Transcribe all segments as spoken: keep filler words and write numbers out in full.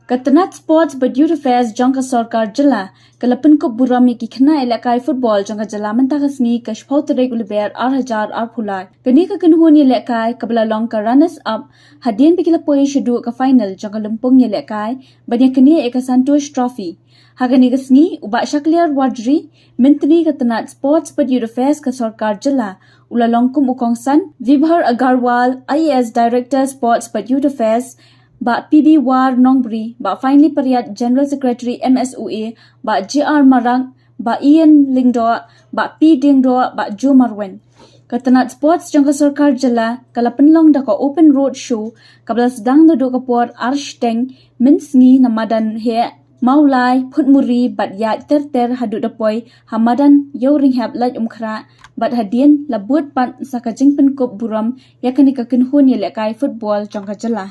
Ka tnat Sports bad Youth Affairs jong ka sorkar jylla ka la pynkup burom ïa ki khynnah ïalehkai football jong ka jylla mynta ka sngi ka shiphew tarik u Lber ar hajar arphew lai. Kane ka kynhun ïalehkai kaba la long ka runners up hadien ba ki la poi shaduh ka final jong ka lympung ïalehkai ban ïaknieh ïa ka Santosh Trophy. Ha kane ka sngi u Bah Shakliar Warjri, Myntri ka tnat Sports bad Youth Affairs ka sorkar jylla, u la long kum u kongsan, Vibhor Agarwal, I A S Director Sports bad Youth Affairs, Bah P B War Nongbri, Bah Finely Pariat, General Secretary M S O A, Bah J R Marak, Bah Ian Lyngdoh, Bah P Diengdoh, Bah Joe Marwein. Ka tnat Sports jong ka sorkar jylla ka la pynlong da ka Open Road Show kaba la sdang naduh ka por ar shiteng mynsngi na madan heh Mawlai, Phutmuri bad ïaid ter ter haduh da poi ha madan Ïewrynghep Laitumkhrah bad hadien la bud pat sa ka jingpynkup burom ïa kane ka kynhun ïalehkai football jong ka jylla.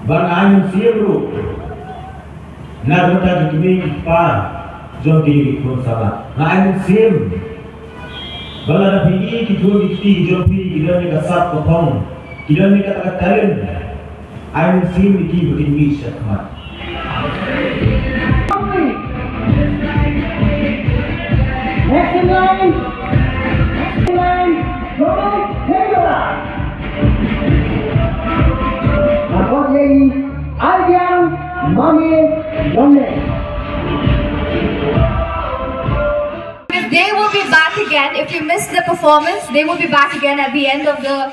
Ba nga ai mynsiem ruh na ka bynta ki kmie ki kpa jong kine ki khun samla. Nga ai mynsiem ba lada phi i ki khun ki kti ki jong phi ki don ïa ka sap ka phong, ki don ïa kata ka talent, ai mynsiem ïa ki ba kin mih sha khmat. Next in line, next in line, Roman Tengara. Nga khot ïa i Aibiang Mame Longmen. They will be back again. If you miss the performance, they will be back again at the end of the